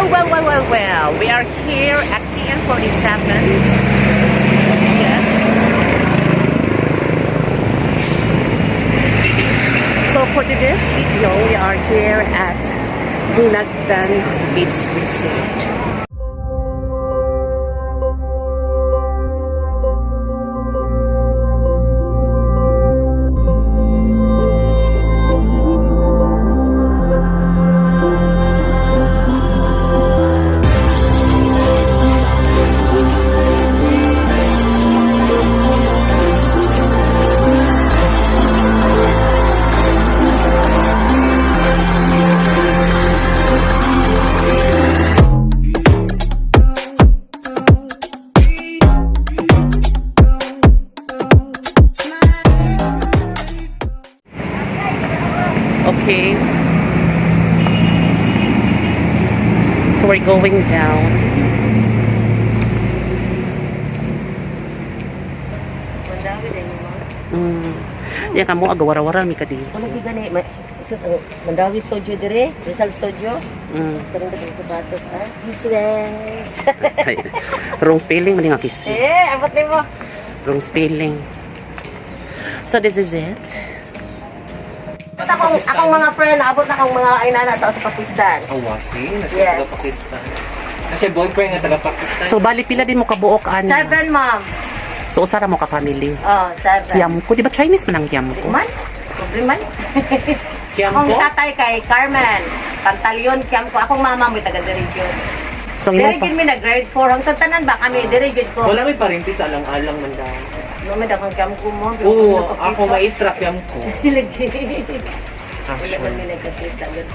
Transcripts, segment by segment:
Well, well, well, well. We are here at PN47. Yes. So for today's video, we are here at Hinagdan Beach Resort. Okay. So we're going down. Ya kamo agawara-wara mi kadi. Ano di gani? Sus, ang Mandawi Studio dire, Rizal Studio. Karon ka sa sapatos, ah. Kisses. Ay, wrong spelling man nga kiss. Eh, abot nimo. Wrong spelling. So this is it. Abot akong mga friend, abot na akong mga ay nana sa Pakistan. Awasi, nasa Yes. taga-Pakistan. Nasa boyfriend nga taga-Pakistan. So bali pila din mo kabuok ani. Seven, ma'am. So usa ra mo ka family. Oh, seven. Kiyam ko, di ba Chinese man ang kiyam ko? Man, pobre man. Kiyam Akong ko? tatay kay Carmen. Pantaleon, kiyam ko. Akong mama mo taga diri gyud. So ang Diri imong pa- gyud mi na grade 4. Ang tanan ba kami diri gyud ko. Wala may parinti sa alang-alang man daw. No man akong kiyam ko mo. Oo, ako maestra kiyam ko. Lagi. Wala man Actually, mi nagkakita gyud.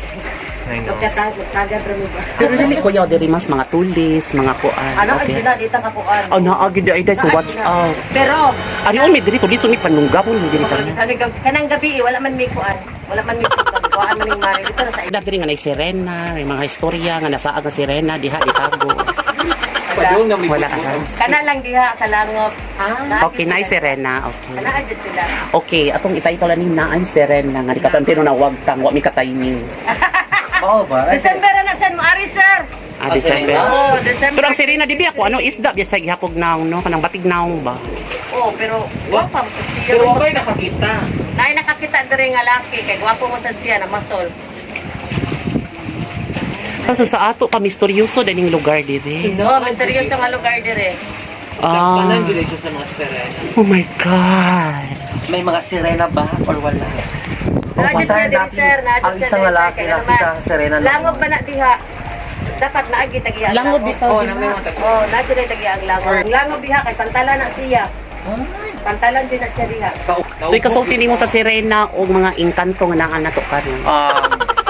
I know. Magkatagad ra mi ba? Pero dili ko yaw diri mas mga tulis, mga kuan. Ano ang Okay. sila dito kapuan? Oh, naagi di ay day, so watch out. Pero Ari on mi diri ko di sumi panunggabon diri ka. kanang gabi eh, wala man may kuan. Wala man may kuan. Kuan man ning mare dito ra sa Da diri nga nay sirena, may mga istorya nga nasaag ang sirena diha itago. Padung na may Wala butbut ka. ang- Kana lang diha sa langop. Ah, Okay, nay sirena, okay. Kana adyo sila. Okay, atong itay ni naay sirena nga di ka pero nawag kang wa mi ka timing. Mao ba? December na san mo ari sir. Ah, December. Oh, December. Pero ang sirena di ba ako ano isda biya sa gihapog naong no kanang batig naong ba. Oh, pero wa pa mo sa siya. Pero wa ba'y nakakita? Nay nakakita diri nga laki kay gwapo mo sa siya na masol. Kaso sa ato pa misteryoso dining lugar diri. Oh, misteryoso nga lugar diri. Ah. Nagpanan dyan siya sa mga sirena. Oh my God. May mga sirena ba or wala? Naadyo siya diri sir, naadyo Ang siya isang diri, sir, lalaki kay ano nakita man. ang sirena noon. Langob ba na diha? Dapat naagi tagiya ang Langob bitaw Oo, di na ba? may mga tatlo. Oh, naadyo na tagiya ang langob. Ang langob diha kay pantalan na siya. Pantalan din na siya diha. So ikasulti nimo sa sirena og mga engkanto nga naa nato karon.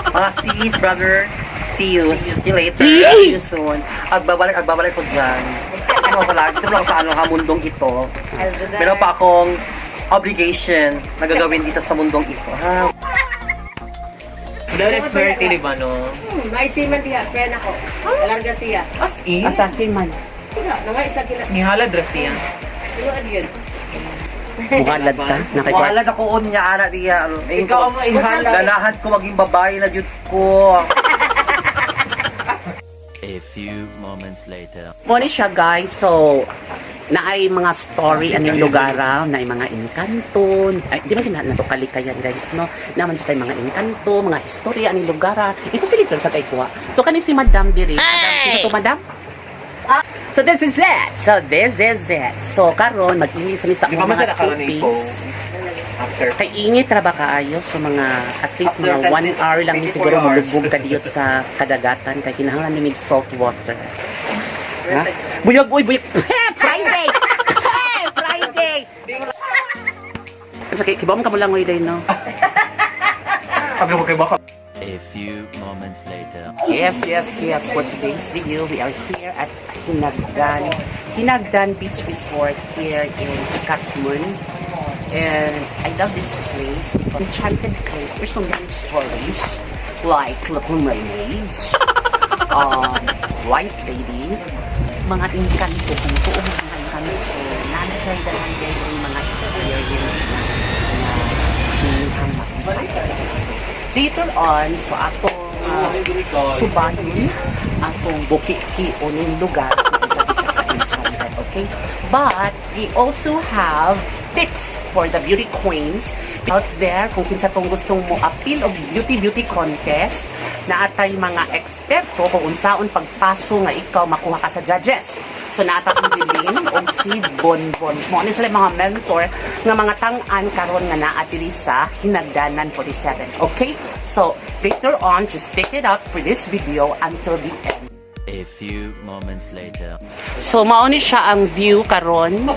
Mga sis, brother, see you. See you later. See you soon. Agbabalik ko dyan. Ito mo ako lagi. Ito mo ako sa ano, ha, mundong ito. Meron pa akong obligation na gagawin dito sa mundong ito. Ha? Wala na swerte, di ba, no? Naisiman diha, friend ako. Alarga siya. As in, Assassin man. Diha, nanga isa kina. nihalad ra siya. Sino ad yun? Muhalad ka nakay Wahala ako on niya, ana diya. Ano, eh, Ikaw ang maihalad. Ganahan ko maging babae na jud ko. A few moments later. Mo ni siya guys. So naay mga story aning lugar ah, naay mga engkanto. Ay, di ba gina nato kalikayan guys no? Naman siya tayo mga engkanto, mga istorya aning lugar. Ah. Iko silip lang sa kay kuha. So kani si Madam diri. Madam, kinsa to Madam? So this is it. So this is it. So karon mag-inis mi sa Di ba among man mga sa nakaroon ni two-piece. After. Kay init ra ba kaayo so mga at least After mga 1 10 hour lang ni 24 siguro hours. mulubog ka diyot sa kadagatan kay kinahanglan ni mig salt water. Ha? Buyag oy buyag. Friday. Friday. At saka kibom ka mo lang oy day no. Sabi ko kay baka. A few moments later. Yes. For today's video, we are here at Hinagdan. Hinagdan Beach Resort here in Katmon. And I love this place because enchanted place. There's so many stories like Little Mermaids, White Lady, mga engkanto, kung tuo mga engkanto. So, nanatry na yung mga experience na na hinihang makita. So, later on, so atong subahin. atong bukiki o ning lugar isa siya ka-enchanted, okay? But we also have tips for the beauty queens out there kung kinsa tong gustong mo appeal og beauty beauty contest naa tay mga eksperto kung unsaon pagpaso nga ikaw makuha ka sa judges. So naa ta si Dilin og si Bonbon. Mao ni sila mga mentor nga mga tang-an karon nga naa diri sa Hinagdanan 47. Okay? So later on, just take it out for this video until the end. A few moments later. So mao ni siya ang view karon.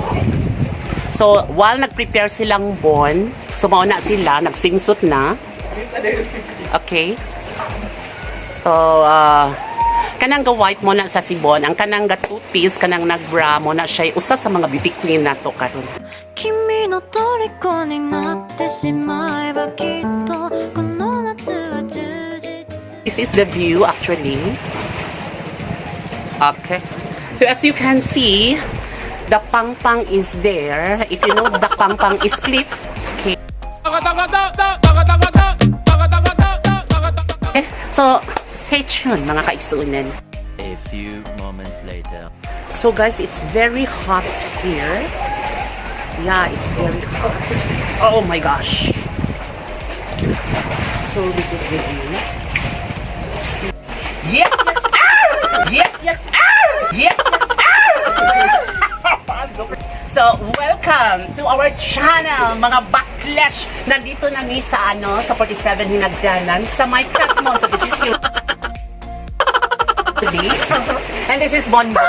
So while nag-prepare silang bon, so mao na sila nag-swimsuit na. Okay. So kanang ga white mo na sa sibon, ang kanang ga two-piece, kanang nag-bra mo na siya usa sa mga beauty queen nato karon. 君の虜になってしまえばきっとこの夏は充実 This is the view actually. Okay. So as you can see, the pangpang is there. If you know the pangpang is cliff. Okay. So, stay tuned, mga kaigsuonan. A few moments later. So guys, it's very hot here. Yeah, it's very hot. Oh my gosh. So this is the view. Yes, yes, ah! Yes, yes, ah! Yes, yes, ah! So, welcome to our channel, mga backlash. Nandito na mi sa ano, sa 47 Hinagdanan sa my Katmon. So this is you. And this is Bonbon.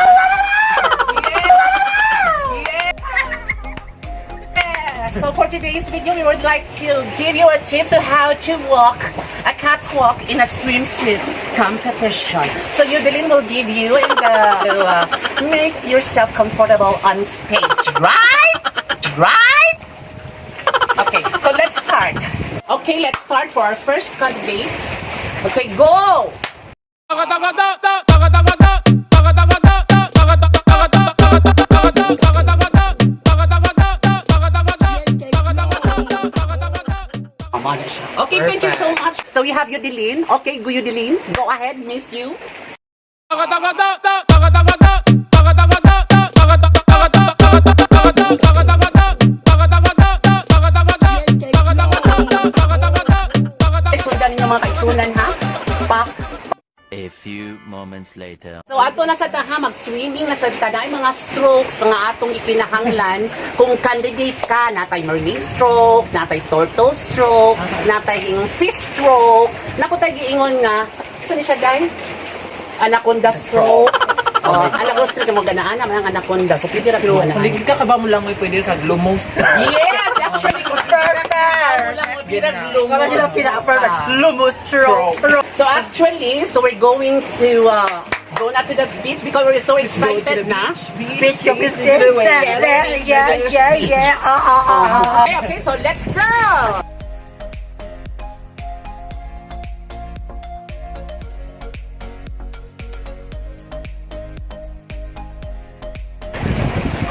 So for today's video, we would like to give you a tips on how to walk a catwalk in a swimsuit competition. So Yudelin will give you and to make yourself comfortable on stage, right? Right? Okay, so let's start. Okay, let's start for our first candidate. Okay, go! Okay, thank you so much. So we have Yudelin. Okay, go Yudelin. Go ahead, miss you. Sundan ninyo mga kaisunan ha. Pak. A few moments later. So ato na sa taha mag-swimming na sa taday mga strokes nga atong ikinahanglan kung candidate ka natay mermaid stroke, natay turtle stroke, natay ing fish stroke, naku tay giingon nga ito ni siya day anaconda stroke. Oh, anaconda stroke mo ganaan naman ang anaconda. So pwede ra ko ganaan. Paligid ka ka ba mo lang may pwede ka lumos. Yes, actually perfect. Para sila pinaka-perfect. Lumos stroke. So actually, so we're going to go na to the beach because we're so excited na. Bitch, you can Yeah. Ah. Okay, so let's go!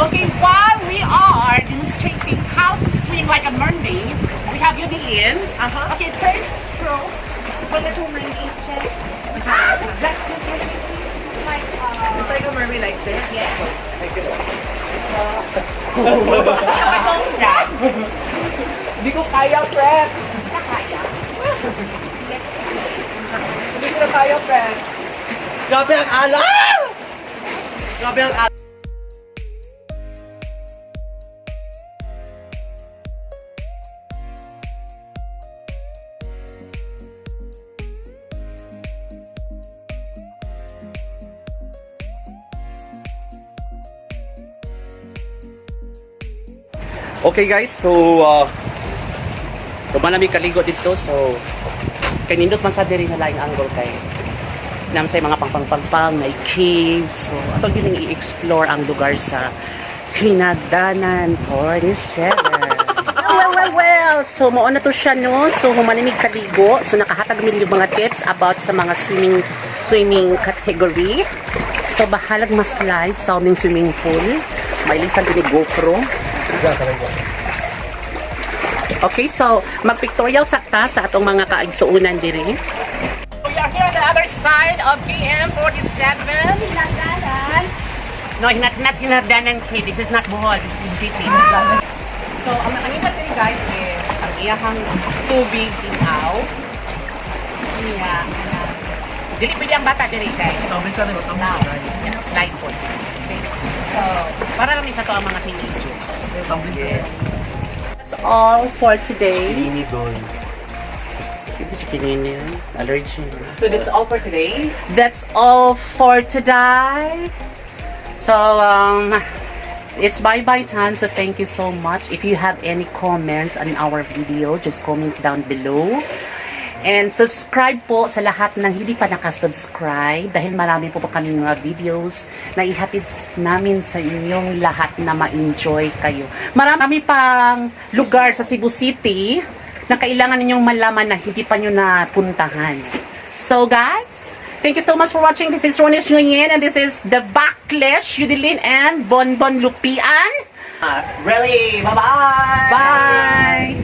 Okay, while we are demonstrating how to swim like a mermaid, we have you in. Okay, first strokes for the two mermaid chest. Just like, Just like a mermaid like this. Yeah. Hindi ko kaya, friend. Kaya. Hindi ko na kaya, friend. Grabe ang alak! Grabe ang alak. Okay guys, so duman nami kaligo dito, so kay nindot man sa diri nga laing angle kay nam sa mga pangpangpangpang may cave. So ato gyud ning i-explore ang lugar sa Hinagdanan 47. Well, well, well. So mao na to siya, no. So humanimig kaligo. So nakahatag mi yung mga tips about sa mga swimming swimming category. So bahalag mas slide sa aming swimming pool. Mailisan din ni GoPro. Okay, so magpictorial sa ta sa atong mga kaigsuonan diri. We are here at the other other side of KM 47. Hinagdanan. No, not Hinagdanan K. This is not Bohol. This is Cebu City. So, ang nakanita diri, guys, is ang iyahang tubig inaw. Iya. Dili pwede ang bata diri kay. Now, yeah, slide po. So, para lang isa to ang mga teenagers. Yes. That's all for today. Kinini doon. Allergy. So that's all for today. That's all for today. So, it's bye-bye time. So, thank you so much. If you have any comment on our video, just comment down below. And subscribe po sa lahat ng hindi pa nakasubscribe dahil marami po pa kaming mga videos na ihatid namin sa inyong lahat na ma-enjoy kayo. Marami pang lugar sa Cebu City na kailangan ninyong malaman na hindi pa nyo napuntahan. So guys, thank you so much for watching. This is Ronish Nguyen and this is The Backlash, Yudilin and Bonbon Lupian. Really, bye-bye! Bye!